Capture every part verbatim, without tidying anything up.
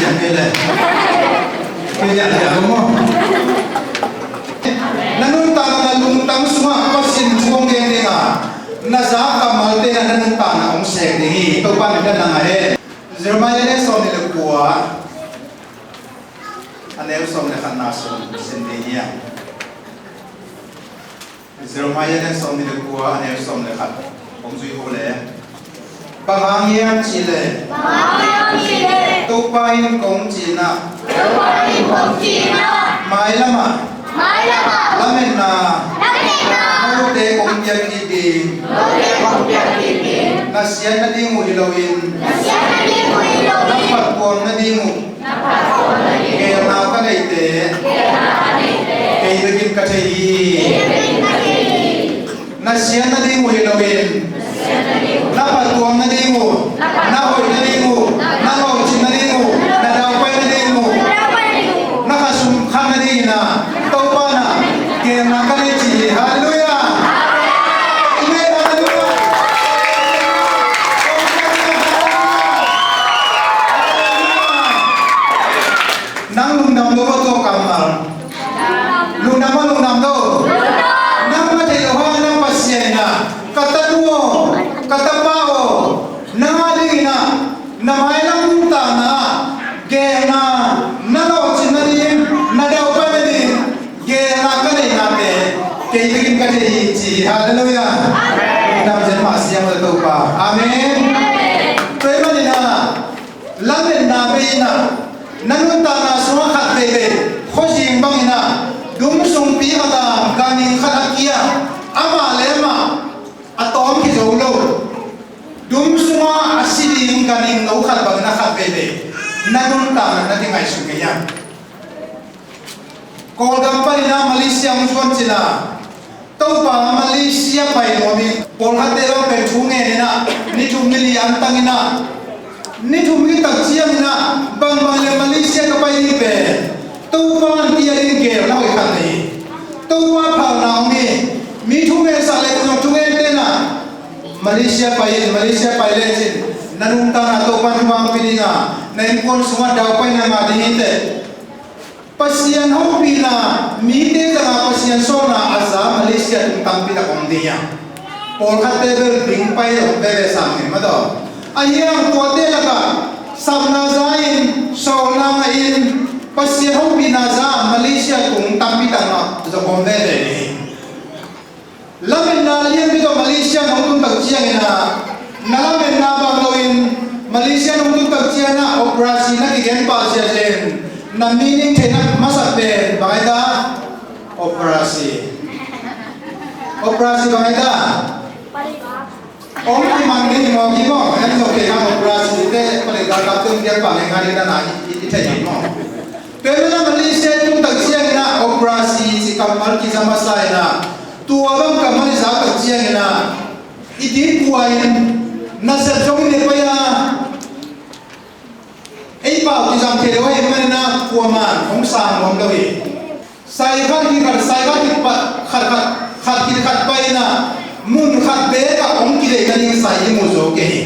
Amen le. Kei liahliah lo maw? Na nuntakna, na lungtang sungah Pasian thu hong gen ding a, na za kammalte in na nuntakna hong sek ding hi. Topa min thang a hen. Jeremiah lian sawmnih le kua, a neu sawm le khatna sung sim ding hi a. Jeremiah lian sawmnih le kua, a neu sawm le khat. Kong zui uh le. Bang hang hiam cih leh, bang hang hiam cih leh, Topa in kong cih na, Topa in kong cih na, mailam ah, mailam ah, lametna, lametna, note kong piak kik ding, note kong piak kik ding, na siat nading uh hi loin, na siat nading uh hi loin, na phattuam nading uh, geelna ka neite kei bekin ka thei hi. Na siat nading uh hi loin, na phattuam nading uh, na hoih nading uh, na lawhcin nading uh, na daupai nading uh, na khasum khat nading in ah Topa in ah geelna ka nei ci hi. Halleluiah. Amen. Halleluiah. Nang lungdam lo maw tua kammal? Lungdam maw, lungdam lo? Nang na theih loh hang nang Pasian in ah, ka tanu aw, ka tapa aw, nang a dingin ah, na mailam nuntakna ah geelna, na lawhcin nading, na daupai nading geelna ka neihnate kei bekin ka thei hi ci hi. Halleluiah. Lungdam zen mah siam uh Topa. Amen. Tua ahih manin ah, lametna bei in ah, na nuntakna sungah khat veivei, khuazing bangin ah, dum sungpi khat a ganhing khat a kia, amah le amah a tawm kizo lo, dum sungah a si ding ganhing no khat bangin ah khat veivei na nuntakna na kingaihsun kei hiam? Kawlgam panin ah Malaysia hong zuan cin ah, Topa Malaysia pai nuam ing. Pawlkhatte bang pen thu ngen in ah, ni thum ni li antang in ah, ni thum kitak ciangin ah, bangbang le Malaysia ka pai ding pen Topa an tia ding geel na hoih khat nei hi. Topa phalna hong hi. Mi thu ngensak le, thu ngen ten ah, Malaysia pai in, Malaysia pai lecin na nuntakna Topa in thupha hong pia ding a, na innkuan sungah daupaina ngah ding hi teh. Pasian hopihna, mite tangah Pasian sawlna a za Malaysia tung tampi tak om ding hiam? Pawlkhatte bel ding pai om veve sam hi mah tawh. Ahi hang tuate lakah sapna za in, sawlna ngah in, Pasian hopihna za Malaysia tung tampi tak mah zong om veve hi. Lametna lianpi tawh Malaysia nong tun tak ciangin ah, na lametna bang loin Malaysia nong tun tak ciangin ah operasi na kigen pah ziahziah in, na meaning theihna masa pen bang ai ta? Operasi. Operasi bang ai ta? Om ki man ding maw ki maw, en zong kei hang operasi te palik galkap tung diak pah ngai ngai ding na i thei ding maw. Tua ahih manin ah Malaysia tun tak ciangin ah operasi ci kammal kiza masa in ah, tua bang kammal i za tak ciangin ah, i ding kua in nasep zong i ne pai a, ei pau kizang thei lo ahih manin ah kuaman hong sang nuam lo hi. Sai khat khit khat, sai khat khit khat, khat khat, khat khit khat pai in ah, mun khat beek ah hong kideih nading sai i mu zo kei hi.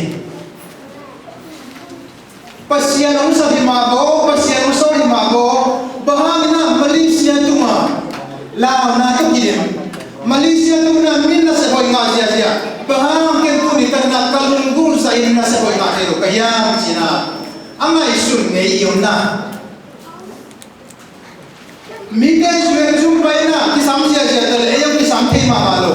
Pasian hong sap hi mah baw, Pasian hong sawl hi mah baw, bang hangin ah Malaysia tungah launa tawh kidim, Malaysia tungah mi nasep hoih ngah ziahziah, bang hang ken tuni takin ah ka lunggulh zahin nasep hoih ngah thei lo ka hiam ci-in ah a ngaihsun ngei i om na. Mite zuan zum pai in ah kisam ziahziah ta leh ei hong kisam thei mahmah lo.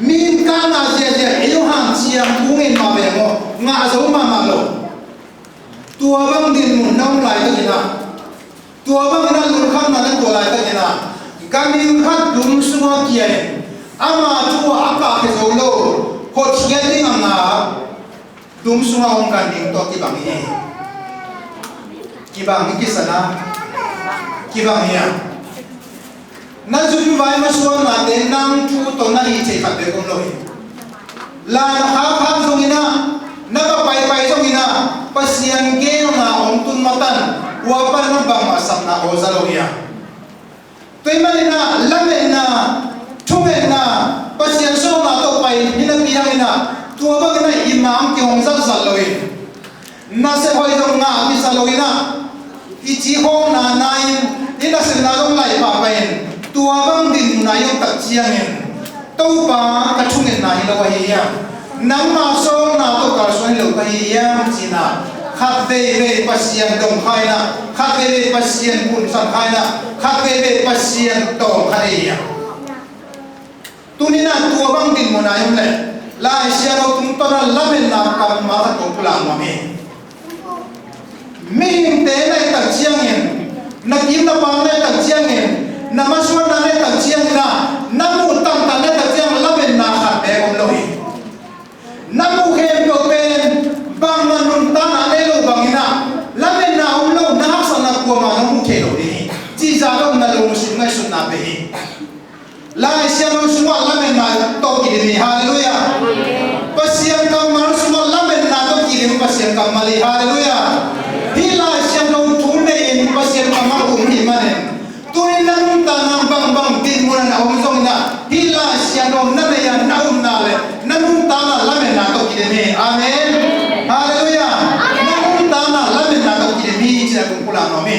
Mi in kah ngah ziahziah ei hong hanciam thu ngen mah bek maw, ngah zo mahmah lo. Tua bang dinmun na om laitakin ah, tua bangin ah lungkhamna na tuah laitakin ah, ganhing khat dum sungah kia in, ama thu ah a kahkhia zo lo, hotkhiat ding a ngak, dum sungah om ganhing tawh kibang hi. Kibang hi kisam a, kibang hi a. Na zumvai masuannate nang thu tawh na hih theih khat bek om lo hi. Lai na khakkhak zongin ah, na va paipai zongin ah, Pasian geelna hong tun matan, hua pan na bangmah sapna aw za lo hi a. Tua ahih manin ah lametna, thungetna, Pasian sawlna tawh pai hi napi hangin ah, tua bangin ah i ma hong kihong zatzat lo in, nasep hoih zong ngah kisa lo in ah, i cih khawng nana in, i nasepna zong laih pahpah in, tua bang dinmun a i om tak ciangin Topa, ka thungetna hi lo ahi hiam? Nangma sawlna tawh kalsuan hi lo ka hi hiam? Ci-in ah khat veivei Pasian dong kha in ah, khat veivei Pasian pumsan kha in ah, khat veivei Pasian tawng kha hi hiam? Tuni-in ah tua bang dinmun a i om leh, Lai Siangtho tungtawn a lametna kammal khat kong pulak nuam hi. Mihingte na hih tak ciangin, na kim na pam na hih tak ciangin, na masuanna na hih tak ciangin ah, na muh tantan na hih tak ciangin lametna khat beek om lo hi. Na muh khempeuh pen bangmah nuntakna nei lo bangin ah, lametna om lo, na haksatna kuamah na muh thei lo ding hi. Cih zah lo na lungsim ngaihsutna pia hi. Lai Siangtho sungah lametna tawh kidim hi. Halleluiah. Pasian kammal sungah lametna tawh kidim, Pasian kammal hi. Halleluiah. Hih Lai Siangtho thu nei-in Pasian kammal um hi manin, tuni-in na nuntakna bangbang dinmun a na om zongin ah, hih Lai Siangtho na nei a na umna le na nuntakna lametna tawh kidim hi. Amen. Halleluiah. Na nuntakna lametna tawh kidim hi, ci-in ah kong pulak nuam hi.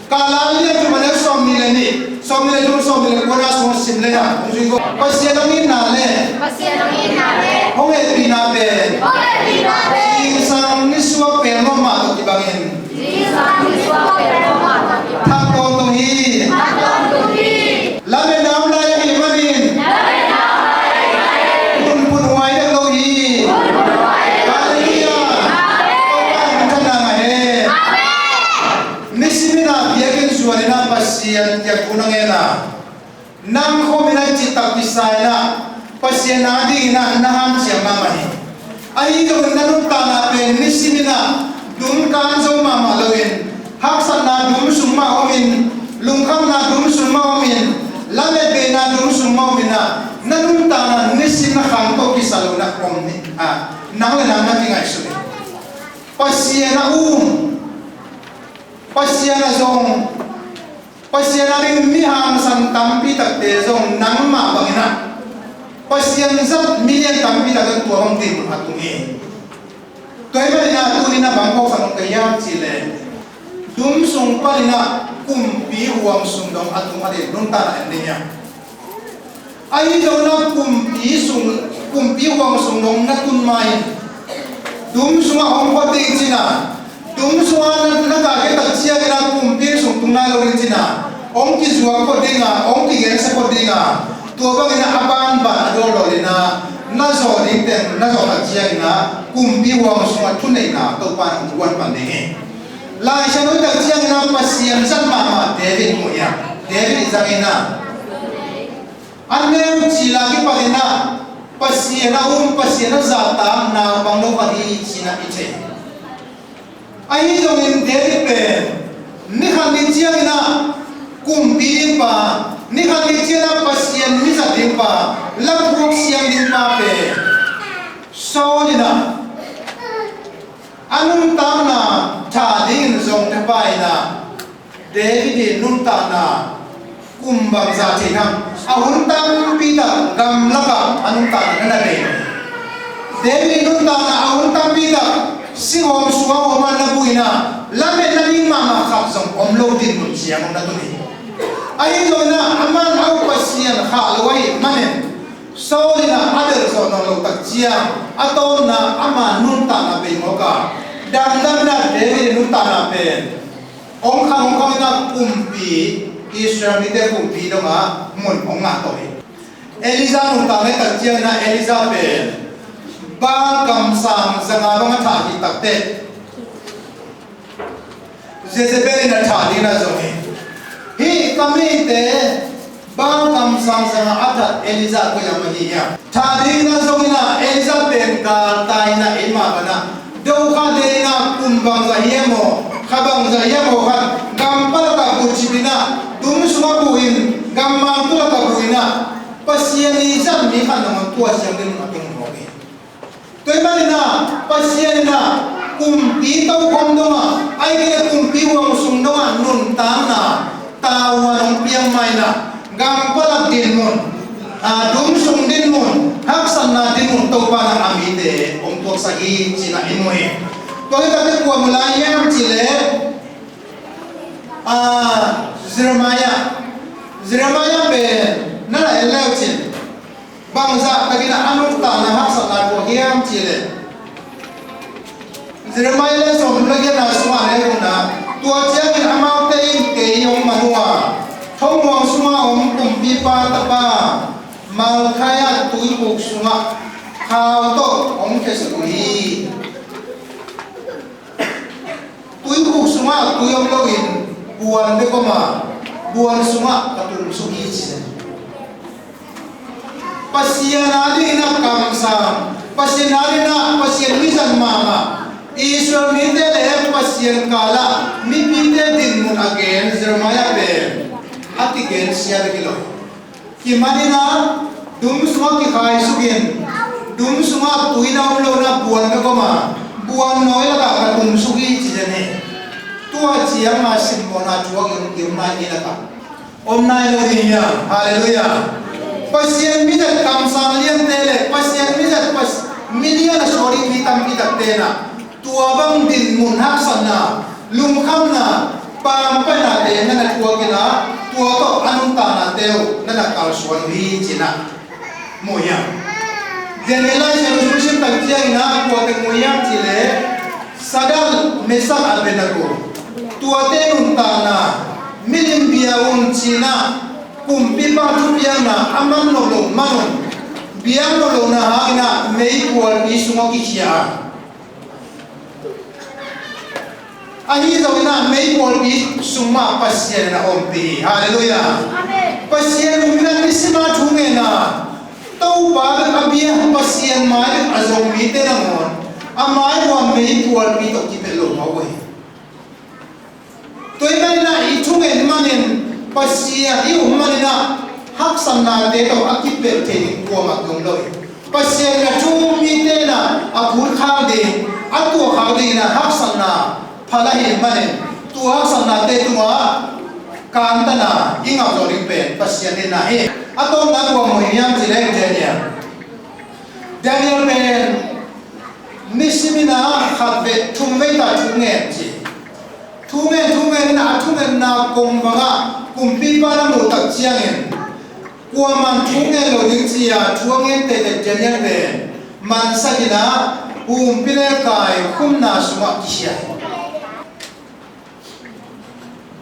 Galati lian thum a neu sawmnih le nih, sawmnih le thum, sawmnih le kua na sung sim le hang, hong zui ko. Pasian hong itna le, Pasian hong itna le, hong hehpihna pen, hong hehpihna pen, zingsang nisuak pelmawh mah tawh kibangin, zingsang nisuak pelmawh mah tawh kibangin, thak tawntung hi. Thak tawntung hi. Lametna om lai ahih manin, lametna om lai ahih manin, phunphun huai dek lo hi. Phunphun huai dek lo hi. Halleluiah. Amen. Topa in thang nang a he. Amen. Nisimin ah biakinn zuan in ah Pasian kiang thu na ngen a, nang khomin ah citak kisa in ah Pasian adingin ah na hanciam mahmah hi. Ahi zongin na nuntakna pen nisimin ah dum kan zo mahmah loin, haksatna dum sung mah omin, lungkhamna dum sung mah omin, lametbeina dum sung mah omin ah, na nuntakna nisim na khang tawh kisa lo na om ni a, nang le nang na kingaihsun hi. Pasian a um, Pasian a zong, Pasian a ding mi hangsan tampi takte zong nangmah bangin ah Pasian zat milian tampi tak in tua bang dinmun a tung hi. Tua ahih manin ah tuni-in ah bang phawksak nuam ka hiam cih leh, dum sung panin ah kumpi huang sung dong a tung a ding nuntakna en ding hiam? Ahi zongin ah kumpi sung, kumpi huang sung dong na tun ma-in, dum sungah hong phot ding ci-in ah, dum sungah na, na kah khit tak ciangin ah kumpi sung tung nai lo ding ci-in ah, hong kizuak phot ding a, hong kigensia phot ding a, tua bangin ah a banban a dawldawlin ah na zawh ding teng na zawh tak ciangin ah kumpi huang sungah thuneihna Topa in hong guan pan ding hi. Lai Siangtho i et tak ciangin ah Pasian zat mahmah David mu hi a, David i zangin ah, a neu cil a kipanin ah Pasian a um, Pasian a zahtak naupang lo khat hi ci-in ah i thei. Ahi zongin David pen ni khat ni ciangin ah kumpi ding pa, ni khat ni ciangin ah Pasian mi zat ding pa, la thuak siam ding pa pen Saul in ah a nuntakna thah dingin zong thapha in ah, David i nuntakna kum bangzah thei hang, a hun tampi tak gamlakah a nuntakna na na bei lo. David i nuntakna a hun tampi tak singhawm sungah hawm a na buh in ah, lametna ding mahmah khat zong om lo dinmun ciang na tun hi. Ahi zongin ah aman a up Pasian khah lo ahih manin, Saul in ah a delh zawh nawn loh tak ciang a tawpna ama nuntakna bei mawk a, damdamna David i nuntakna pen hong khang hong khang in ah kumpi, Israel mite kumpi dongah mun hong ngah to hi. Elijah nuntakna i et tak ciangin ah Elijah pen Baal kamsang zanga bang a thah hi takteh, Jezebel in a thah dingin a zong hi. Hih ka mite Baal kamsang zanga a that Elijah koi hiam ahi hiam? Thah dingin a zong in ah Elijah pen galtai in ah eimah pan ah do kha dingin ah kum bangzah hiam aw, kha bangzah hiam aw khat gampal lakah bucip in ah, dum sungah buh in, gammang tu lakah buh in ah, Pasian i zat mi khat nangawn tua siang dingin a tung mawk hi. Tua ahih manin ah Pasian in ah kumpi tokhom dongah, ahih kei leh kumpi huang sung dongah nuntakna tavuan hong piak ma in ah, gampal ah dinmun, a, dum sung dinmun, haksatna dinmun Topa in ah a mite hong tuaksak hi ci-in ah i mu hi. Tua hi takte kua mu lai hiam cih leh Ah, Jeremiah, Jeremiah pen na la en leu cin, bangzah takin a nuntakna haksatna thuak hiam cih leh, Jeremiah lian sawmthum le giatna sungah na en uh a, tua ciangin amaute in kei hong man uh a, thongmuang sungah om kumpipa tapa Malkhia tuikhuk sungah thau tawh hong khiasak uh hi. Tuikhuk sungah tui om loin buan bek om a, buan sungah ka tumsuk hi, ci hi. Pasian adingin a kamsang, Pasian adingin a, Pasian mizat mahmah, Israel mite le Pasian kal ah mipite dinmun a gen Jeremiah pen a kigen sia bek hi lo. Kimanin a, dum sungah kikhaisukin, dum sungah tui na om lo in a buan bek om a, buan nawi lakah ka tumsuk hi, ci hi. Tua ciang a simmawhna thuak i om, i om nai hi lakah om nai lo ding hiam? Halleluiah. Pasian mizat kamsang liante le Pasian mizat, Pas-, milian a suak ding mi tampi takte in a, tua bang dinmun haksatna, lungkhamna, pampainate na na thuak in a, tua tawh a nuntaknate uh na na kalsuan uh hi, ci-in a mu hiam? Daniel lai Siangtho sung sim tak ciangin a tua teng mu hiam cih leh, Sadrak, Mesak, Abednego, tuate nuntakna, milim bia un, ci-in a, kumpipa thupiakna a man nop loh man un, biak nop lohna hangin a meikualpi sungah kikhia a. Ahi zongin a meikualpi sung mah Pasian in a ompih hi. Halleluiah. Amen. Pasian um in a nisim a thu ngen a, Topa bek a biak, Pasian mai bek a zong mite nangawn a mai uh a meikualpi tawh kipelh lo mah uh hi. Tua ahih manin a i thungen manin, Pasian i um manin a, haksatnate tawh a kipelh thei ding kuamah ki om lo hi. Pasian in a thu um mite in a, a phutkhak ding, a tuahkhak dingin a haksatna pha la hi manin, tua haksatnate tungah kantana i ngah zawh ding pen Pasian deihna hi. A tawpna kua mu hiam cih leh Daniel. Daniel pen nisimin a khat vei thum vei ta thu ngen ci. Thu ngen, thu ngen in a, a thungetna kong bangah kumpipa na muh tak ciangin, kuaman thu ngen lo ding ci-a thu a ngen teitei Daniel pen mansakin a, huhumpi le kaikhumna sungah kikhia hi.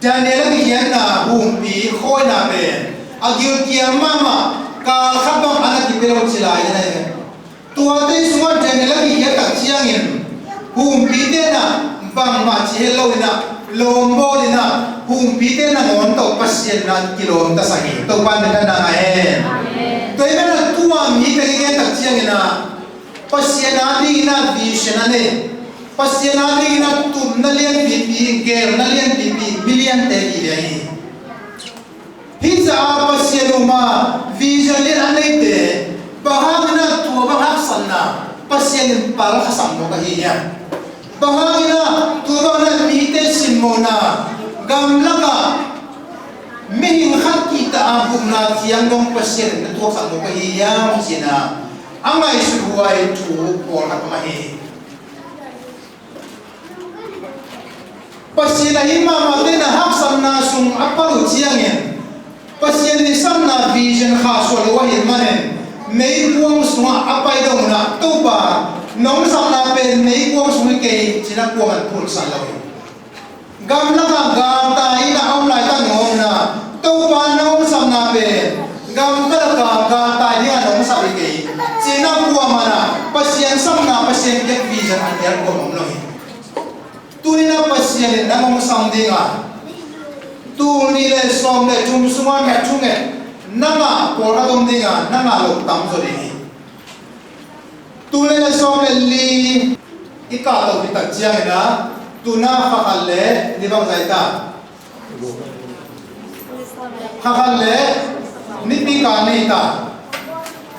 Daniel a kikhiatna huhumpi khawina pen a gilkial mahmah, kal khat bang a na kipia lo ci lai in a hi. Tuate sungah Daniel a kikhiat tak ciangin, huhumpite in a bangmah ci het lo in a, lawmbawl in a, huhumpite nangawn tawh Pasian in a kilawm ta sak hi. Topa in a ngai hen. Tua ahih manin a tua mite kigen tak ciangin a, Pasian adingin a vision a nei, Pasian adingin a tupna lianpipi, geelna lianpipi, miliante hi lian hi. Hih zah a Pasian um a vision lian a neite, bang hangin a tua bang haksatna Pasian in palkhasak mawk ahi hiam? Bang hangin a tua bang a mite simmawhna, gamlakah mihing khat kihta a bukna thiang dong Pasian in a tuaksak mawk ahi hiam ci-in a, a ngaihsut huai thu pawlkhat om ahi hi. Pasian a hih mahmahte in a haksatna sung a pal uh ciangin, Pasian in i satna vision khahsuah lo ahih manin, meikuang sungah a pai dong un a, Topa, nong sapna pen meikuang sung hi kei, ci-in a kuaman phunsan lo hi. Gamlakah galtai in a om laitak nong om in a, Topa nong sapna pen gamlakah galtai dingin nong sap hi kei, ci-in a kuaman a Pasian sapna, Pasian biak vision a nial kuamah om lo hi. Tuni-in a Pasian in nang hong sam ding a, tul nih le sawm le thum sungah na thunget, nang a pawlkhat om ding a, nang a lo tam zaw ding hi. Tul nih le sawm le li i kahto khit tak ciangin a, tu-in a kha khat le ni bangzah hi ta? Kha khat le nipi kal ni hi ta?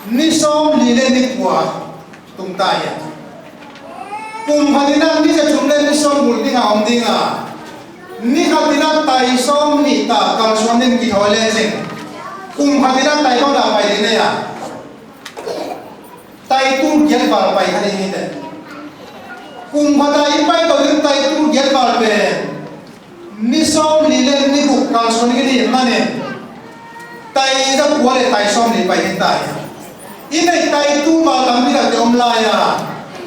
Ni sawmli le ni kua tung ta hi a. Kum khat in a ni za thum le ni sawm bul ding a om ding a, ni khat in a tai sawmnih ta kalsuan ding kithawi lecin, kum khat in a tai bang dah pai ding na hi a? Tai tul giat val pai kha ding hi teh. Kum khat a i pai to ding tai tul giat val pen Ni sawmli le ni guk kalsuan i hih manin tai zakua le tai sawmli pai hi ta hi. I neih tai tu val tampi takte om lai a,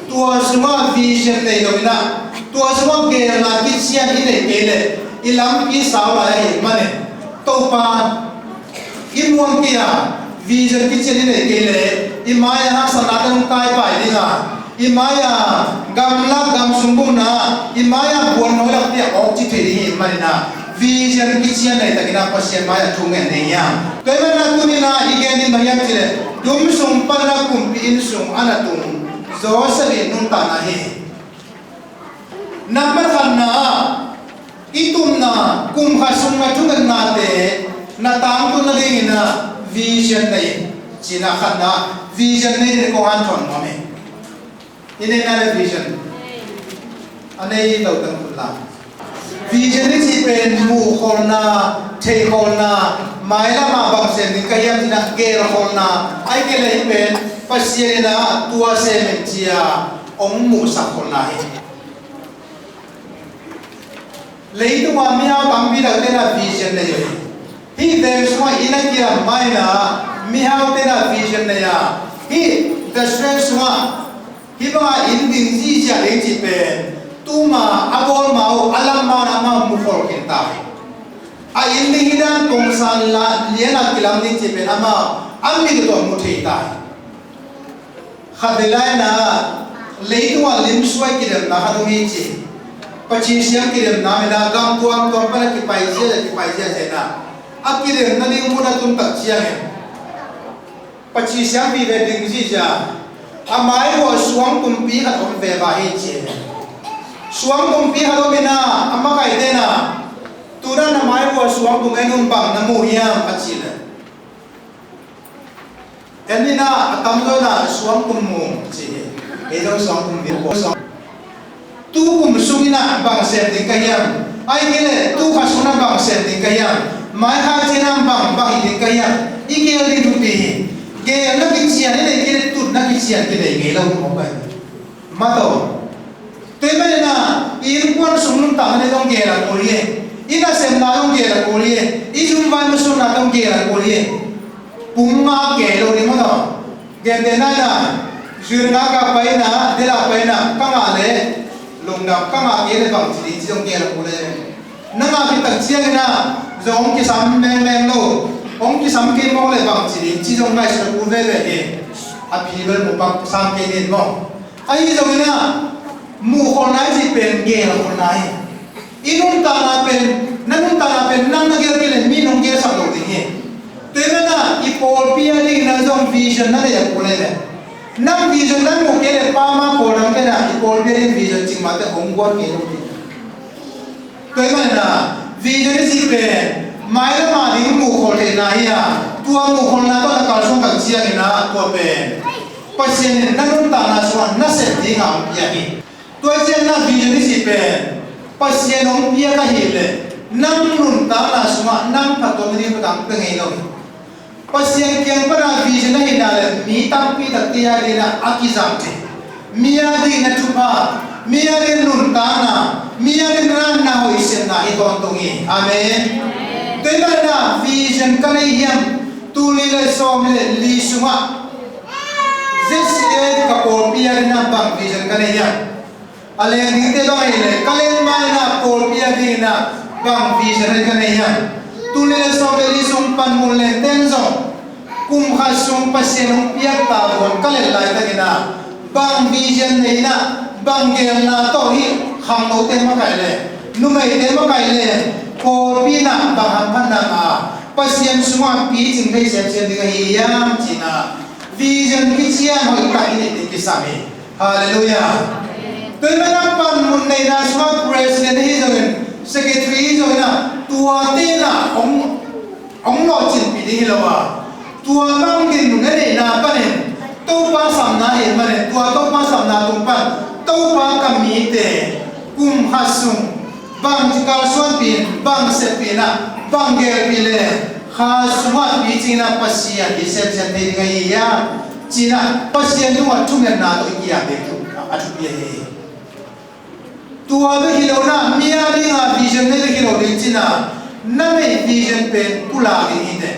tua sungah vision nei lo in ah, tua sungah geelna kician i neih kei leh i lampi sau lai ahih manin Topa i muang kei a, vision kician i neih kei leh i mai-ah haksatnate hong taipai ding a, i mai-ah gamlak gamsung bumna, i mai-ah buannawi lakte a awk ci thei ding hi manin ah, vision kician nei takin ah Pasian mai-ah thu ngen ding hiam? Tua hi manin ah tuni-in ah i gen ding bang hiam cih leh, dum sung panin ah kumpi inn sung a na tung Josef i nuntakna hi. Nakpi khatna ah i tupna kum khat sung na thungetnate na tangtun nadingin ah vision nei in, ci-in ah khatna ah vision nei dingin kong hanthawn nuam hi. I neihna le vision a nei lo teng khut la. Vision i cih pen muhkholna, theikholna, mailam ah bang sem ding ka hiam ci-in ah geelkholna, ahih kei leh hih pen Pasian in ah tua sem in ci-a hong muhsak kholna hi. Leitung ah mihau tampi takte in ah vision nei uh hi. Hih veng sungah inn a kiam ma-in ah mihaute in ah vision nei a, hih restaurant sungah hih bangah inn ding zihziah ding cih pen tuma a bawl ma uh, a lam ma uh in ah amau mukhol khin ta hi. A inn ding hi dan pongsan la lian a kilam ding cih pen amau a mit tawh mu thei ta hi. Khat vei lai-in ah leitungah limsuai kidemna khat om hi ci. Paci siam kidemna om in ah gam tuamtuam pan a kipai ziahziah, kipai ziahziah in ah a kidemna ding mun a tun tak ciangin paci siam vive ding zihziah a mai uh ah suang kumpi khat om veve hi ci. Suang kumpi khat om in ah a makaite in ah, "Tu dan a mai uh ah suang kum en un, bang na mu hiam?" a cih leh, "En in ah, a tamzaw in ah suang kum mu," ci hi. "Kei zong suang kum vive suang. Tu kum sung in ah bang sem ding ka hiam? Ahih kei leh tu kha sung in ah bang sem ding ka hiam? Mai kha ciang in ah bang, bang hi ding ka hiam?" I geel ding thupi hi. Geelna kician i neih kei leh tutna kician kinei ngei lo maw pai. Mataw. Tua ahih manin ah i innkuan sung nuntakna ding zong geel a kul hi. I nasemna zong geel a kul hi. I zum vai masuanna zong geel a kul hi. Pum ngak kei lo ding maw taw. Gentehna in ah, zuir ngak a pai in ah, del a pai in ah, ka ngah leh lungdam, ka ngah kei leh bang ci ding ci zong geel a kul hi. Na ngah khit tak ciangin ah zong hong kisam mengmeng lo. Hong kisam kei mawk leh bang ci ding ci zong ngaihsut a kul veve hi. A phi bel mu pak sam kei ding maw. Ahi zongin ah muhkholna i cih pen geelkholna hi. I nuntakna pen, na nuntakna pen nang na geel kei leh mi in hong geelsak lo ding hi. Tua ahih manin ah i pawlpi a dingin ah zong vision na nei a kul hi leh, nang vision na muh kei leh pa ma pawl dangte in ah i pawlpi a ding vision cing mah teh hong guan kei lo ding hi. Tua ahih manin ah vision i cih pen mailam a ding muhkholh theihna hi a, tua muhkholhna tawh na kalsuan tak ciangin ah tua pen Pasian in na nuntakna sungah na sep dingin hong pia hi. Tua ciangin ah vision i cih pen Pasian hong piak ahih leh nang nuntakna sungah nang phattuam ding phattuam pia ngei lo hi. Pasian kiang pana vision ahih nak leh mi tampi takte a dingin ah a kizang thei. Mi a dingin ah thupha, mi a dingin nuntakna, mi a dingin ah na hoihsiatna hi tawntung hi. Amen. Tua ahih manin ah vision ka nei hiam? Tul nih le sawm le li sungah Z C A ka pawlpi a dingin ah bang vision ka nei hiam? A leng dingte bang ahih leh ka leng ma-in ah pawlpi a dingin ah bang vision ka nei hiam? Tul nih le sawm le li sung pan mun leng ten zong kum khat sung Pasian hong piak ta buan ka let laitakin ah bang vision nei in ah, bang geelna tawh hih khangnote makaih leh, numeite makaih leh pawlpi in ah bang hamphatna ngah a, Pasian sungah picing thei semsem ding ahi hiam ci-in ah vision kician hoih tak i neih ding kisam hi. Halleluiah. Tua ahih manin ah panmun neihna sungah president ahi zongin, secretary ahi zongin ah, tuate in ah hong, hong lawhcinpih ding hi lo a, tua bang dinmun a neihna panin Topa sapna ahih manin, tua Topa sapna tung pan Topa ka mite kum khat sung bang ci kalsuanpih in, bang seppih in ah, bang geelpih leh kha sungah picing in ah Pasian i semsem thei ding ahi hiam ci-in ah Pasian tungah thungetna tawh i kiam ding thu a thupi ahi hi. Tua bek hi lo na, mi a dinga vision nei bek hi lo ding cina, na neih vision pen pulak ding hi teh.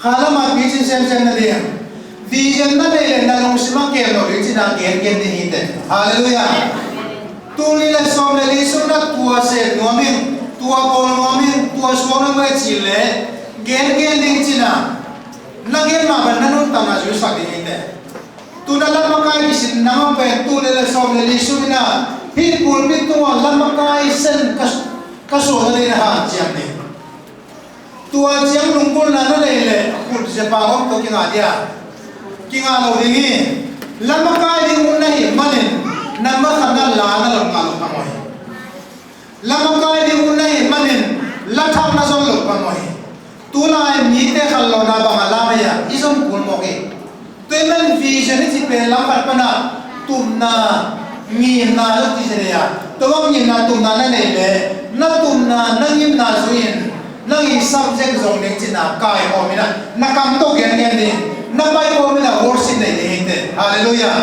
Kha lama picin semsem na ding. Vision na neih le na lungsim a kem lo ding cina gengen ding hi teh. Halleluiah. Tul nih le sawm le li sung na tua sem nuam ing, tua bawl nuam ing, tua suak nuam ing cih le gengen ding cina, na gen mah bang na nuntakna zuisak ding hi teh. Tuna lam makai kisin nang pen tul nih le sawm le li sung in ah hih pulpit tungah lam makai sen ka, ka suah nading na hanciam ding. Tua ciang lunggulhna na nei leh khut ziapa om tawh kingah dia, kingah lo ding hi. Lam makai ding hun na hih manin na makhatna la na lo ngah lo phamawh hi. Lam makai ding hun na hih manin la thak na zon lo phamawh hi. Tulai mite khanlawhna bangah lam ahi a i zon kul mawk hi. Tua ahih manin vision i cih pen lam khat pana tumna, ngimna zong ci sia hi a. Tua bang ngimna tumna na neih leh na tumna na ngimna zui-in nang i subject zong ding cina kaikhawm in ah na kam tawh gengen ding, na paikawm in ah worship nei ding hi teh. Halleluiah.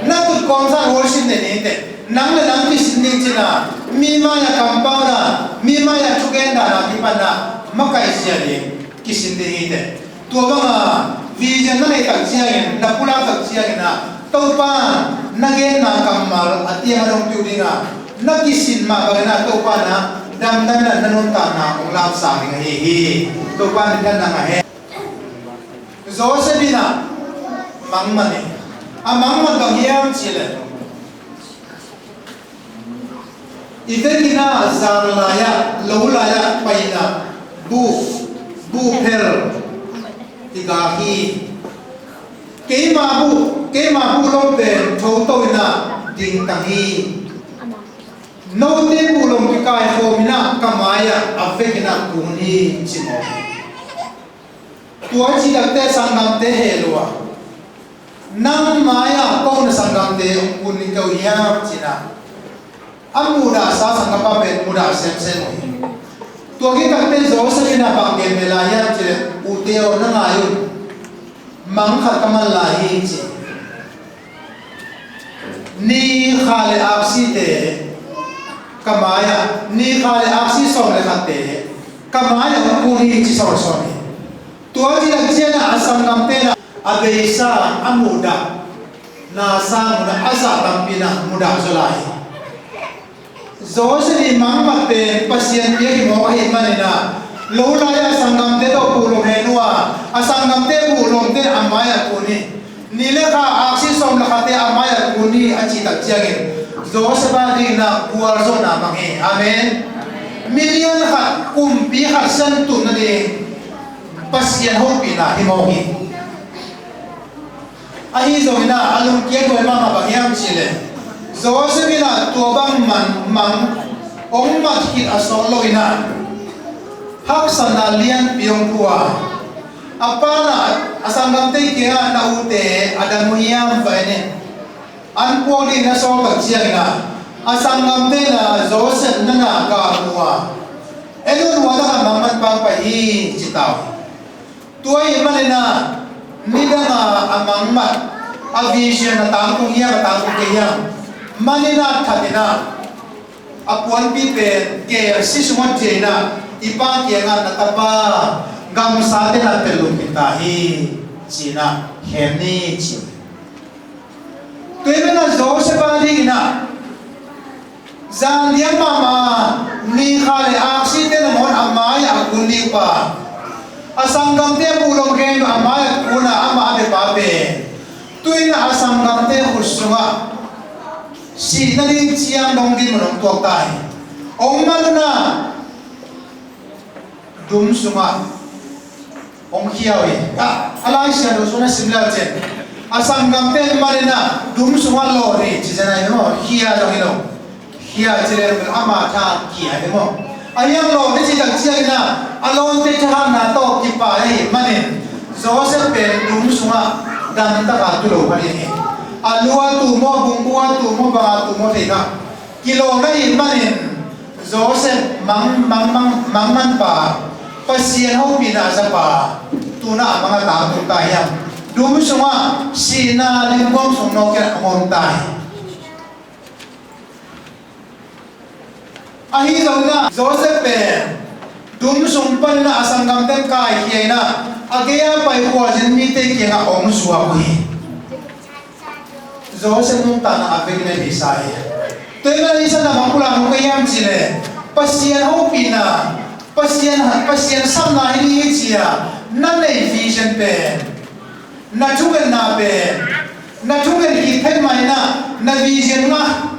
Na tutkawm zah worship nei ding hi teh. Nang le nang kisin ding cina, mi mai-ah kampauna, mi mai-ah thugen dahna kipanna makaih zia ding kisin ding hi teh. Tua banga vision na neih tak ciangin, na pulak tak ciangin ah Topa na genna kammal a tiang a dong piu ding a, na kisin mah bangin ah Topa na damdamin ah na nuntakna hong lamsang ding ahi hi. Topa min thang nang a hen. Joseph in ah mangman hi. A mangman bang hiam cih leh, i vekin ah zan lai-ah, lo lai-ah pai in ah buh, buhphel i gak hi. Keima buh, keima buh lom pen thoto in ah dingtang hi. Note buh lom kikaikhawm in ah ka mai-ah a vekin ah kun hi, ci mawk hi. Tua cih takte sanggamte heh lua. Nang mai-ah ko na sanggamte hong kun ding ka uh hiam, ci-in ah a muhdahsa sanggampa pen mudah semsem uh hi. Tua khit takte Joseph in ah bang gen ve lai hiam cih leh, ute aw, na ngai un, mang khat ka man lai hi, ci. Ni kha le aksite ka mai-ah, ni kha le aksi sawm le khatte ka mai-ah hong kun hi, ci sawmsawm hi. Tua cih tak ciangin ah a sanggamte in ah a beisa, a muhdahna sangin ah a zah tampi in ah mudah zaw lai hi. Joseph i mangmat pen Pasian piak hi mawk ahih manin ah, lo lai-ah a sanggamte tawh buh lom hen uh a, a sanggamte buh lomte a mai-ah kun hi. Ni le kha aksi sawm le khatte a mai-ah kun hi, a cih tak ciangin Joseph adingin ah gualzawhna mang hi. Amen. Milian khat, kumpi khat siangtho nading Pasian hopihna hi mawk hi. Ahi zongin ah a lungkiat huai mahmah bang hiam cih leh, Joseph in ah tua bang mang, mang hong mat khit a sawt loin ah haksatna lianpi hong pua a. A pa in ah a sanggamte kiangah, na ute a dam uh hiam, va en in, an puak dingin a sawl tak ciangin ah a sanggamte in ah Joseph na na gah mu a, en un, hua takah mangman pa hong pai hi, ci ta uh hi. Tua ahih manin ah nidang a a mangmat, a vision a tangtung hiam, a tangtung kei hiam, manin ah that in ah a puanpi pen kelsi sungah ciah in ah, i pa kiangah, na tapa gamsate na pelh lum khin ta hi, ci-in ah khem ni, ci. Tua ahih manin ah Joseph adingin ah zan lian mahmah, ni kha le aksite nangawn a mai-ah a kun ding pa, a sanggamte a buh lom khempeuh a mai-ah kun a, amah a bia pa pen tu-in ah a sanggamte khut sungah sih nading ciang dong dinmun hong tuak ta hi. Hong man un ah dum sungah hong khia uh hi. A, a Lai Siangtho sung na sim leu cin, a sanggamte manin ah dum sungah lawh hi, ci zen ahi maw? Khia zong hi lo. Khia ci leng ama tha khia hi maw? A hiang lawh ni cih tak ciangin ah a lawmte thahatna tawh kipai ahih manin Joseph pen dum sungah damtak a tu lo kha ding hi. A lu a tu maw, bungbu a tu maw, bang a tu maw thei kha. Kilawm ahih manin Joseph mang, mang, mang, mangman pa, Pasian hopihna za pa, tu-in ah a mang a tangtung ta hiam? Dum sungah sihna limguam sung nawkin a om ta hi. Ahi zongin ah Joseph pen dum sung panin ah a sanggamte kaikhia in ah a gei a pai khuazin mite kiangah hong zuak uh hi. Joseph nuntakna a vekin a deih sa hi. Tua ahih manin i sanggamte, bang pulak nung ka hiam cih leh Pasian hopihna, Pasian, Pasian sapna hi ding hi ci a na nei vision pen, na thungetna pen, na thunget khit phet mah in ah na vision ngah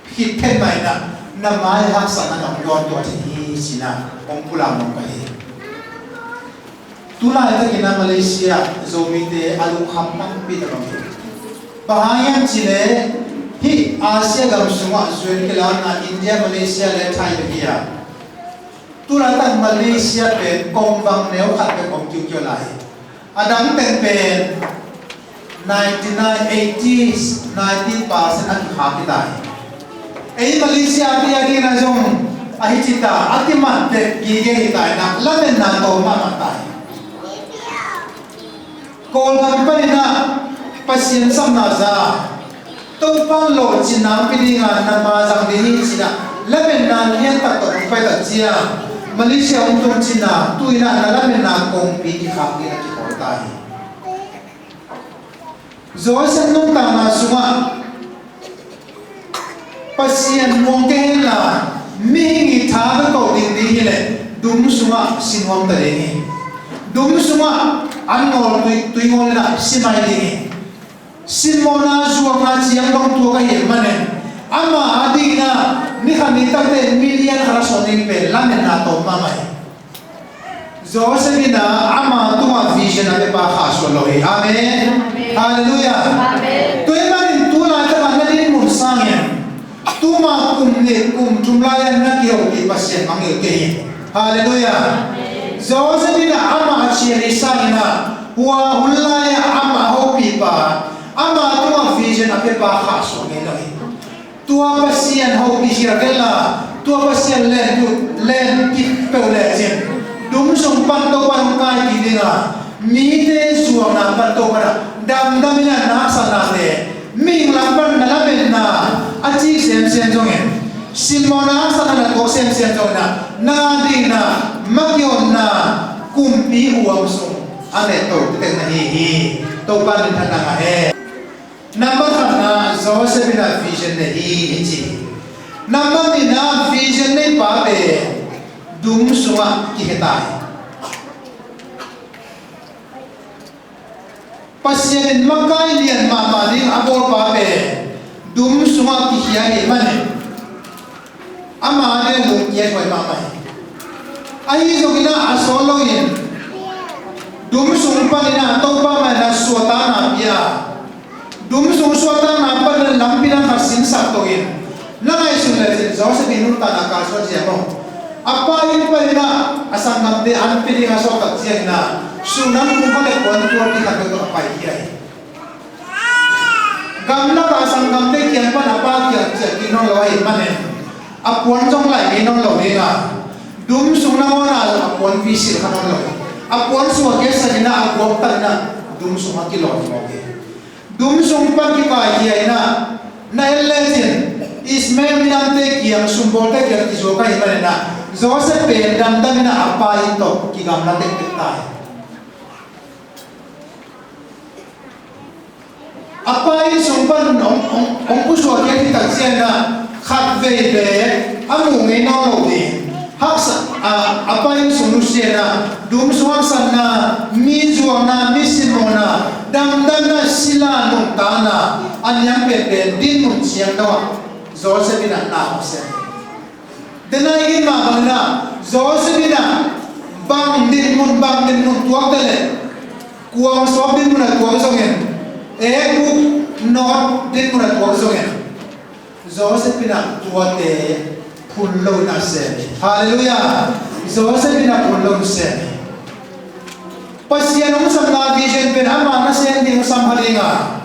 khit phet mah in ah na mai haksatna na hong dawntuah thei hi ci-in ah hong pulak nung ka hi. Tulaitakin ah Malaysia Zomite a lungkham tampi tak om hi. Bang hang hiam cih leh hih Asia gam sungah zuan kilauna India, Malaysia le Thai bek hi a, tulaitak Malaysia pen kongvang neu khat bek om kiukiu lai hi. A dang teng pen ninety nine, eighty, ninety percent a kikhak hi ta hi. Ei Malaysia te adingin ah zong ahi ci ta, a kimat tek gige hi ta in ah lametna tawm mahmah ta hi. Kawlgam panin ah Pasian sapna za, Topa lawhcinna hong pia ding a na ma zang ding hi ci-in ah lametna liantak tawh hong pai tak ciang Malaysia hong tung ci-in ah tu-in ah na lametna kongpi kikhak ding a kikhawl ta hi. Joseph nuntakna sungah Pasian muang kei hen la, mihing i tha bek tawh ding ding hi leh dum sungah si nuam ta ding hi. Dum sungah an ngawl tui, tui ngawl in ah si mai ding hi. Simmawhna, zuakna ciang dong tuak ahih manin ama adingin ah ni khat ni takte million khat a suah ding pen lametna tawm mahmah hi. Joseph in ah ama tungah vision a pepa khahsuah lo hi. Amen. Halleluiah. Tua ahih manin tulaitak a na dinmun sangin tuma kum nih kum thum lai-a na kihopih Pasian mangngilh kei hi. Halleluiah. Joseph in ah ama a cial i sangin ah hua hun lai-a ama a hopihpa, ama tungah vision a pepa khahsuah ngei lo hi. Tua Pasian hopih khial kei la, tua Pasian len kip peuh lecin dum sung pan Topa hong kai kik ding a, mite zuakna pan Topa in ah damdamin ah na haksatnate, mihing lam pan na lametna a cih semsem zongin, simmawhna haksatna na tuak semsem zongin ah na adingin ah ma kihonna kumpi huam sung a neh to tektek na hi hi. Topa minthanna ngah hen. Nambat khatna, Joseph in ah vision nei hi, i ci hi. Nambat nihna, vision neipa pen dum sungah kihel ta hi. Pasian in makai lian mahmah ding a bawlpa pen dum sungah kikhia ahih manin ama adingin lungkiat huai mahmah hi. Ahi zongin ah a sawt loin dum sung panin ah Topa mah in ah suahtakna pia, dum sung suahtakna panin lampi dang khat sinsak toh in na ngaihsun lecin Joseph i nuntakna kalsuan zia maw? A pa inn panin ah a sanggamte an pia ding a sawt tak ciangin ah sun an kum khat le puan tual ding khat bek tawh a paikhia hi. Gamlak a sanggamte kiang pan a pa kiang ciah kik nawn lo ahih manin a puan zong laih kei nawn lo ding a, dum sung nangawn ah zong a puan visil kha nawn lo hi. A puan sung a kiasak in ah a guak tak in ah dum sung a kilawn mawk hi. Dum sung pan kipaikhia in ah na en lecin Ishmael minamte kiang, sumbawlte kiang kizuak ahih manin ah Joseph pen damdam in ah a pa inn tawh kigamla tektek ta hi. A pa inn sung pan hong, hong, hong pusuak khit tak ciangin ah khatvei bek a muh ngei nawn lo ding. Haksa, a, a pa inn sung nusia in ah dum sung haksatna, mi zuakna, mi simmawhna, damdamna, sila nuntakna, a niam penpen dinmun ciang dongah Joseph in ah na hong sem hi. Denai in mah bangin ah Joseph in ah bang dinmun, bang dinmun tuak ta leh, kuang sawp dinmun a tuak zongin, ekbuk nawt dinmun a tuak zongin, Joseph in ah tuate phun lo in ah sem hi. Halleluiah. Joseph in ah phun lo in sem hi. Pasian hong sapna vision pen ama nasem ding hong sam kha ding a,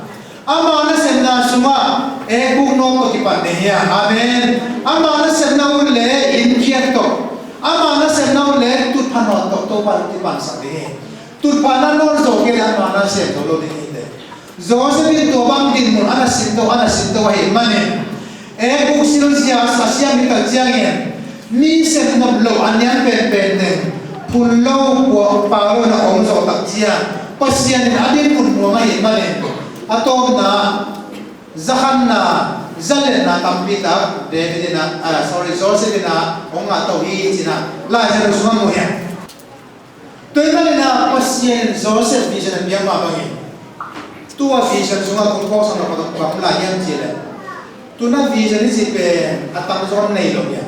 ama nasepna sungah ekbuk nawt tawh kipan ding hi a. Amen. Ama nasepna uh le inn khiat tawh, ama nasepna uh le tutphah nawt tawh Topa in kipansak ding hi. Tutphahna nawt zawh kei leh ama nasem zo lo ding hi teh. Joseph in tua bang dinmun a na sinto, a na sinto ahih manin Ekuk silzia a siam hi tak ciangin mi sem nop lo a niam penpen teng phun lo, puak pau lo na om zawh tak ciang Pasian in a dinmun nuam ahih manin a tawpna zakhanna, zalenna tampi tak David in a, ah, sorry, Joseph in a hong ngah to hi ci-in a Lai Siangtho sungah mu hi. Tua ahih manin a Pasian in Joseph vision a piak mah bangin tua vision sungah kong phawksak nop bang om lai hiam cih leh, tuna vision i cih pen a tamzaw nei lo hi a.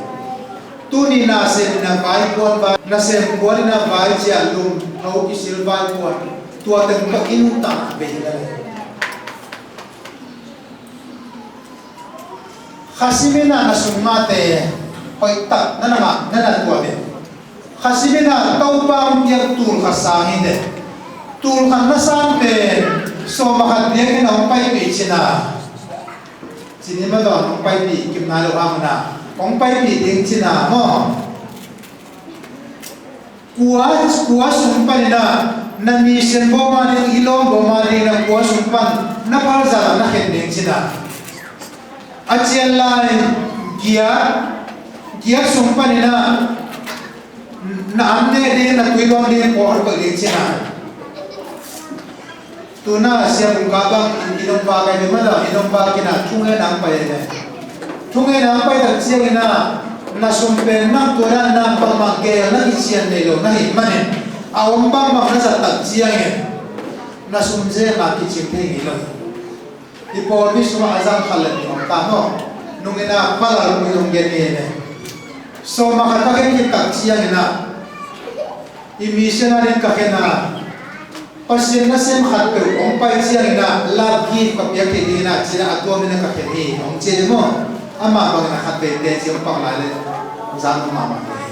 Tuni nasem in a vai kuan, vai nasem kuan in a vai ciah lum tho kisil vai kuan, tua teng tawh i nuntakna bei hi lai. Kha sim in a na sum ngahte hoih tak na na ngah, na na tuah ve. Kha sim in a Topa hong piak tul khat sang hi teh. Tul khat na sang pen sawm a khat biakinn ah hong paipih cihna. Cih ni maw, hong paipih kim nai lo hang in a hong paipih ding cihna maw. Kua, kua sung panin a na mission bawm a ding, i lawm bawm a ding, na kua sung pan na phalzal ah na khen ding cihna. A cian lai giat, giat sung panin a na an ne ding, na tui dawn ding pawl koih ding cihna. Tuna sia bung ka bang in, i nong ba kai ding mah dah, i nong ba kina thungen ang pai ne. Thungen ang pai tak ciangin a na sum pen nang tua dan na bangmah geel na kician nei lo na hih manin a om bangbang na zat tak ciangin na sum zem a kicing thei ngei lo. I pawlpi sungah a zang khat le nih om ta maw? Nungin a palal pui zong gen ngei ne. Sawm a khat ka gen khit tak ciangin a i missionary ka khen a, Pasian nasem khat peuh hong pai ciangin a love gift ka piak kei ding in a ci-in a, a tuam in a ka khen hi hong ci hi maw? Amah bangin a khat vei teci hong pak lai leh zang mahmah hi.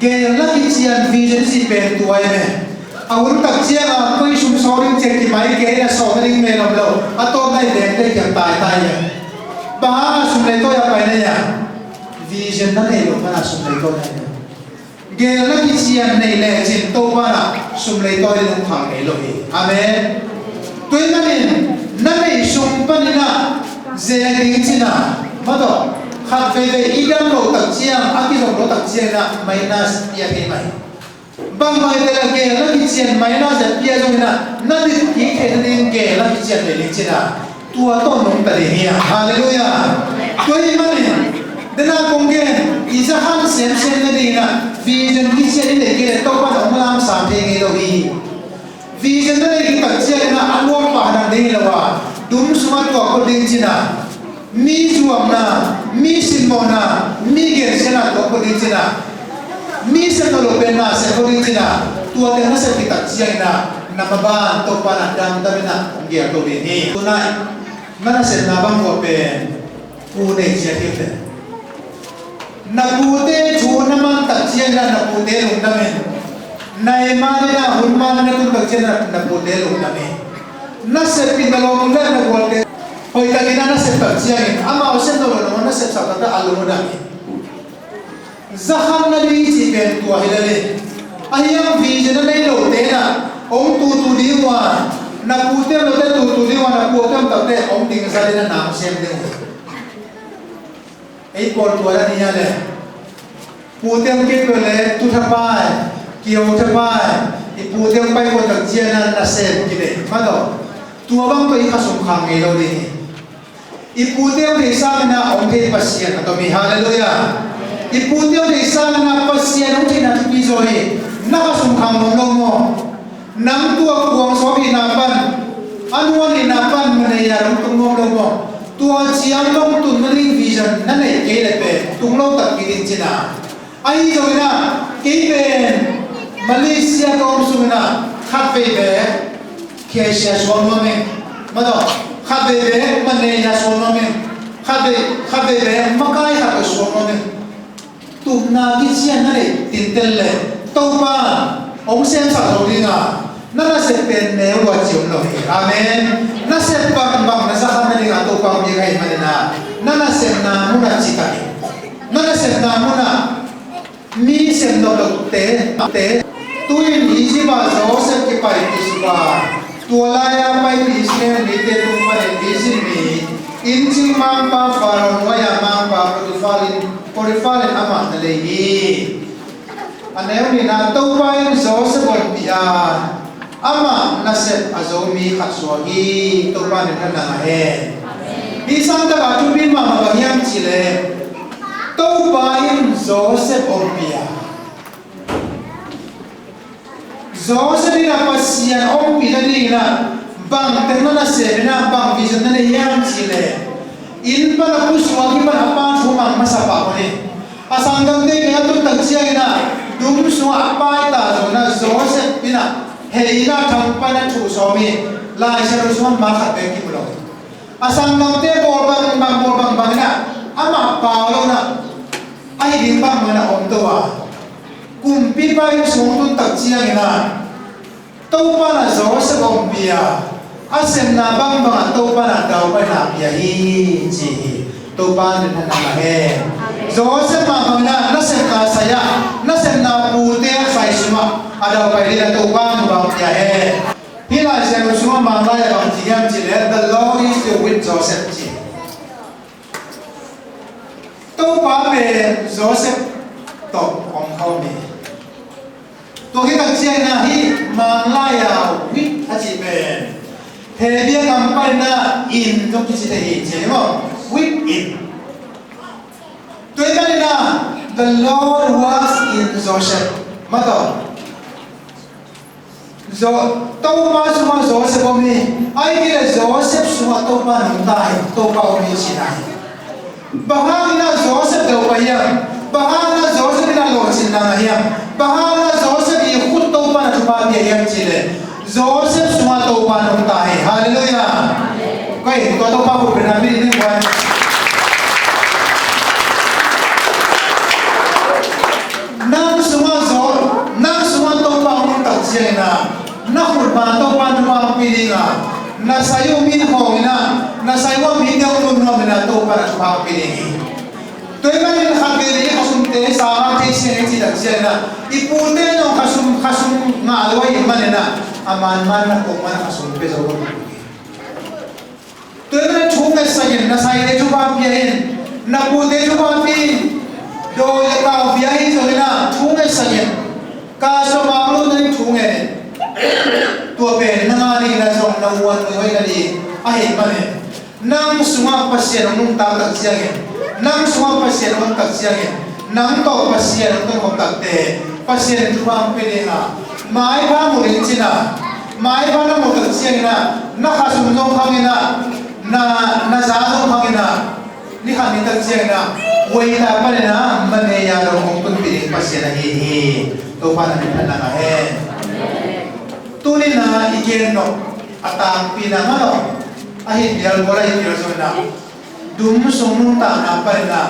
Geel na kician vision i cih pen tua hi ve. A hun tak ciang a koi sum sawl ding ciang kimai kei in a sawm na ding men om lo. A tawpna i vengte kiang taitai hi. Bang hang a sum leitawi a pai na hia? Vision na nei loh man a sum leitawi na hi. Geel na kician nei lecin Topa in a sum leitawi ding hong khang ngei lo hi. Amen. Tua ahih manin na neih sung panin a zek ding cihna. Maw taw, khat veivei i dam loh tak ciang, a kizom loh tak ciangin a minus pia thei mah hi. Bangbang hi teh leh geel na kician minus a pia zongin a na dit kik theihna ding geel na kician nei ding cihna. Tua tawh nungta ding hi a. Halleluiah. Tua ahih manin, dena kong gen, i zakhan semsem na dingin a vision kician i neih kei leh Topa in hong lamsang thei ngei lo hi. Vision na neih khit tak ciangin a nuam pah ding hi lo a, dum sungah tuak phot ding cihna. Mi zuamna, mi simmawhna, mi gensiatna tuak phot ding cihna. Mi sem nop lo pen na sem phot ding cihna. Tua teng na sep khit tak ciangin a na maban Topa in a damdam in a hong geel to ding hi. Tonight, na nasepna bang ua pen pu nei ciat hi teh. Na pute thu na man tak ciangin a na pute lungdam in. Na ei man in a hun man na tun tak ciangin a na pute lungdam in. Na sep in na lawm le na gualte hoih takin a na sep tak ciangin amau sem nop lo na sepsak tak a lungdam in. Zakhan na ding cih pen tua hi lel in. Ahi hang vision na nei lote in a hong tutu ding uh a, na pute lote tutu ding uh a, na pute om takte hong ding zat in a na hong sem ding uh. Ei pawl tua dan hi a leh. Pute hong kip leh tu thapai, kiho thapai, i pute hong pai kua tak ciangin a na sem kinei. Maw taw, tua bang tawh i kha sum khang ngei lo ding hi. I pute hong theih sangin a hong thei Pasian a tom hi. Halleluiah. I pute hong theih sangin a Pasian hong theihna thupi zaw hi. Na kha sum khang nuam lo maw? Nang tua kuang sawm hihna pan, a nuan hihna pan manei a dong tung nuam lo maw? Tua ciang dong tun na ding vision na neih kei leh pen tung lo takpi ding cihna. Ahi zongin a, kei pen Malaysia ka om sungin a khat vei bek cashier suak nuam ing. Maw taw, khat vei bek manei a suak nuam ing. Khat vei, khat vei bek makai khat ka suak nuam ing. Tupna kician na neih tintel leh Topa hong semsak zo ding a, na nasep pen neu lua ci om lo hi. Amen. Nasep bangbang na zakhan na ding a Topa hong piak ahih manin a, na nasepna mun ah ci ta in. Na nasepna mun ah mi sem nop lote, te, tu-in Egypt ah Joseph kipaipih suk a, tua lai-a paipih Israel mite tung panin Egypt mi Inncing mangpa Faro nuai-a mangpa Potifar in, Potifar in amah na lei hi. A neu nihna, Topa in Joseph ompih a, amah nasep a zo mi khat suak hi. Topa in a thang a hen. Hih sangtak a thupi mahmah bang hiam cih leh Topa in Joseph ompih a, Joseph in a Pasian ompih nadingin a bang teng na nasem in a, bang vision na nei hiam cih leh, inn pan a pusuak hi pan a pa thu mang masa pah uh hi. A sanggamte kiang a tun tak ciangin a, dum sungah a paita zong in a, Joseph in a hei in a, thang pan a thu sawm hi. Lai Siangtho sungah mah khat bek kimu lo. A sanggamte bawl bangbang, bawl bangbang in a, amah pau lo in a, ahi ding bangbang in a om to a. Kumpipa inn sung tun tak ciangin a, Topa in a Joseph ompih a, a sepna bangbang a Topa in a daupaina pia hi ci hi. Topa in a thang a hen. Joseph mah bang in a, nasepna sai a, nasepna pute a sai sungah a daupai ding a Topa in a pia hen. Hih Lai Siangtho sungah Manglai ah bang ci hiam cih leh, "The Lord is with Joseph," ci. Topa pen Joseph tawh om kha hi. Tua hi tak ciangin a, hih Manglai ah with a cih pen Hebru gam pan in a, in zong kici thei hi ci hi maw. With in. Tua hi manin a, "The Lord was in Joseph." Mah tawh. Jo-, Topa sungah Joseph om hi. Ahih kei leh Joseph sungah Topa nungta hi, Topa om hi cihna hi. Bang hangin a Joseph daupai hiam? Bang hangin a Joseph in a lawhcinna ngah hiam? Bang hangin a Joseph i khut Topa in a thupha pia hiam cih leh, Joseph sungah Topa nungta hi. Halleluiah. Koi, tua Topa khut beng a, mi nih buai. Nang sungah Joseph, nang sungah Topa om tak ciangin a, na khut beng Topa in thupha hong pia ding a, na sai uh mi hong in a, na sai uh mite hong lungnuam in a, Topa in a thupha hong pia ding hi. Tua ahih manin khat vei leh i khasumte, sanggamte, i siangtho i cih tak ciangin a, i pute zong khasum, khasum ngah lo ahih manin a, a manman na kong man a khasum pia zo lo. Tua ahih manin thu ngetsak in, na saite thupha pia in, na pute thupha pia in, dawi le kau pia hi zongin a, thu ngetsak in, ka sawm a lut na ding thu nget in. Tua pen na ngah ding in a zong na uan muihoi na ding ahih manin, nang sungah Pasian hong nungta tak ciangin, nang sungah Pasian hong om tak ciangin, nang tawh Pasian hong tonkhop takte Pasian in thupha hong pia ding a, maipha mu ding ci in a, maipha na mu tak ciangin a, na khasum zong khang in a, na, na za zong khang in a, ni khat ni tak ciangin a, weita panin a, manei a dong hong tunpih ding Pasian ahi hi. Topa in a minthanna ngah hen. Tuni in a i gen nop a tangpi in a mah lo, ahi bialbual ahi bialbual in a, dum sung nuntakna panin a,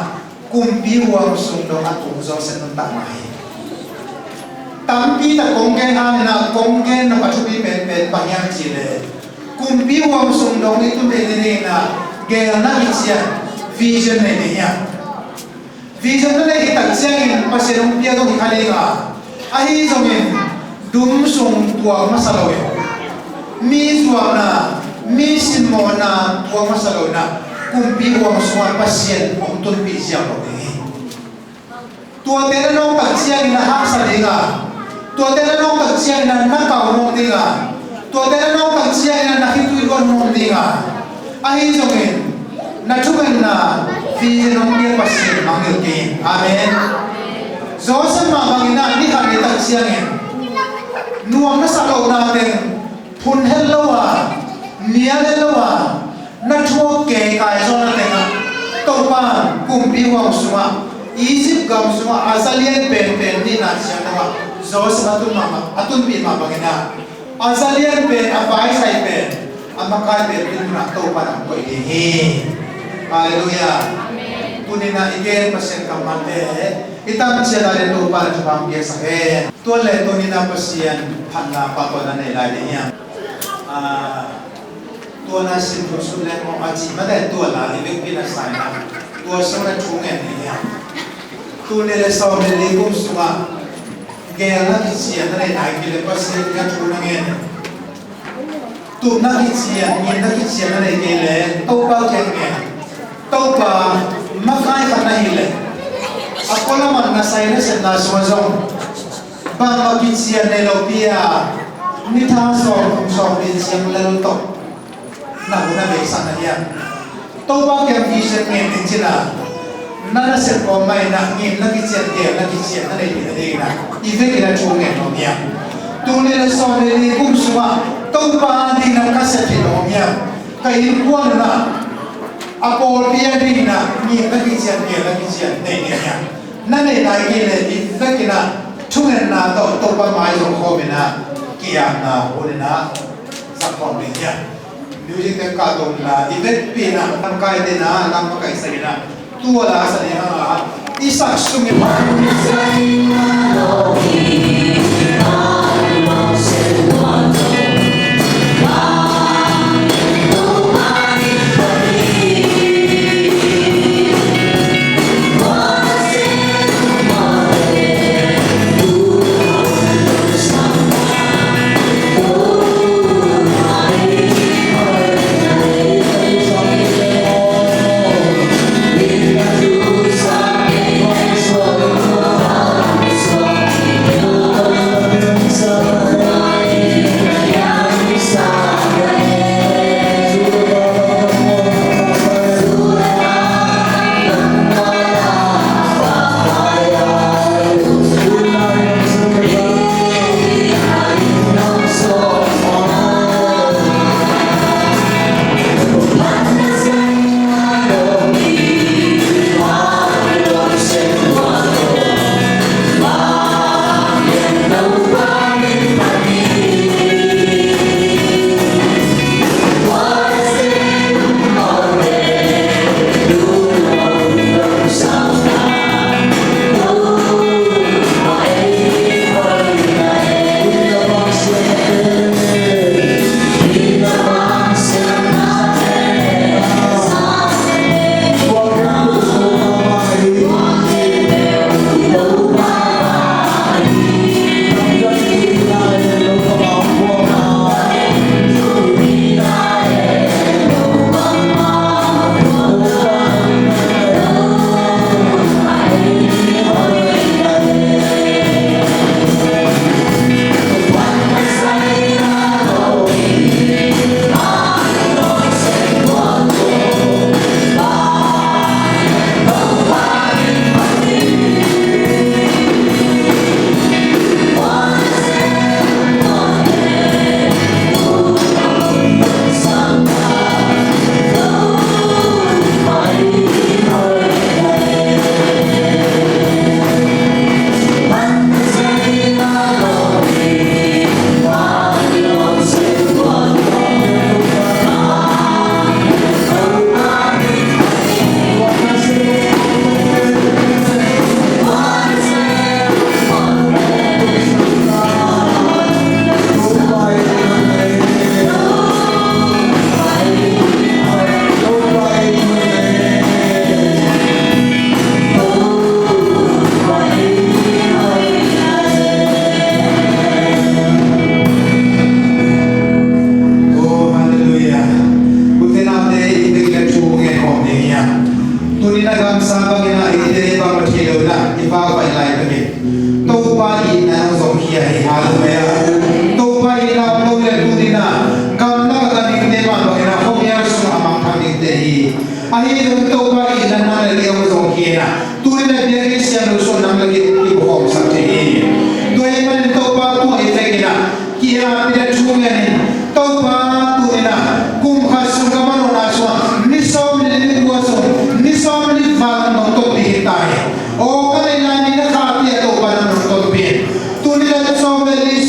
kumpi huang sung dong a tung Joseph nuntakna hi. Tampi tak kong gen hangin a, kong gen nop a thupi penpen bang hiam cih leh, kumpi huang sung dong i tun theih nadingin a, geelna kician, vision nei ding hiam? Vision na neih tak ciangin Pasian hong pia dong hi kha ding a, ahi zongin dum sung tuak masa lo in, mi zuakna, mi simmawhna tuak masa lo in a, kumpi huang sungah Pasian hong tunpih ziau lo ding hi. Tuate na nawk tak ciangin na haksa ding a, tuate na nawk tak ciangin na kau nuam ding a, tuate na nawk tak ciangin na khitui luan nuam ding a, ahi zongin na thungetna vision hong pia Pasian mangngilh kei in. Amen. Joseph mah bangin a, ni khat ni tak ciangin nuam na sak lohna teng phun het lo a, nial het lo a, na thuak keikai zawhna tengah Topa kumpi huang sungah, Egypt gam sungah a za lian penpen nihna ciang dongah Joseph a tun mahmah, a tunpih mah bangin a, a za lian pen, a vaisai pen, a makai pen, tun munah Topa in hong koih ding hi. Halleluiah. Tuni in a i gen Pasian kammalte i tam ciat a le Topa in thupha hong piaksak hen. Tua le tuni in a Pasian phatna pahtawi na nei lai ding hiam? Ah, tua na sim thuk suk leng maw a cih mah le tua la i vekpi na sa in a, tua sung na thu ngen ding hiam? Tul nih le sawm le li kum sungah geelna kician na neih nai kei leh Pasian kiang thu na ngen in. Tupna kician, nginna kician na nei kei leh Topa kiang ngen. Topa, makai khat na hih leh a pualam ah na sai na sepna sungah zong bangmah kician nei lopi-a ni tha sawm, thum sawm nih ciang lel tawh na hun a beisak na hiam? Topa kiang vision ngen ding ci-in ah na nasep kawm mah in ah, nginna kician, gelna kician na neihpih nadingin ah i vekin ah thu ngen nuam hiam? Tul nih le sawm le li kum sungah Topa adingin ah ka sep hi nuam hiam? Ka innkuan un ah a pawlpi adingin ah nginna kician, gelna kician nei ding hiam? Na neih nai kei leh i vekin ah thungetna tawh Topa mai zong khawm in ah, ki-apna hun in ah zang khawm ding hiam? Music teng kah to inla, i vekpi in ah, lamkaite in ah, lam makaihsak in ah, tua la sa ding hang a, i sak sungin Oh, hallelujah. Ute naute, i tek le thu ngen khawm ding hi a. Tuni-in a gamsa bangin a eite bang mathei lo in a i vakvai lai bangin Topa itna hong zong khia hi. Hallelujah. Topa itna om lo le tuni-in a gamlak a ka dingte mah bangin a khuamial sung a mangthang dingte hi. Ahi zong Topa itna nang le kei hong zong khia in a tuni-in a biakinn siam lo sung nang le kei kibukhawmsak thei hi. Tua ahih manin Topa tung a i vek in a ki-apna thu ngen in, Topa, tuni-in a kum khat sung ka manna sungah ni sawm le li ni kua sung, ni sawm le li val nong tonpih hi ta hi. Aw, ka neih lai ni na khahpih a Topa nang nong tonpih. Tuni-in a sawm le li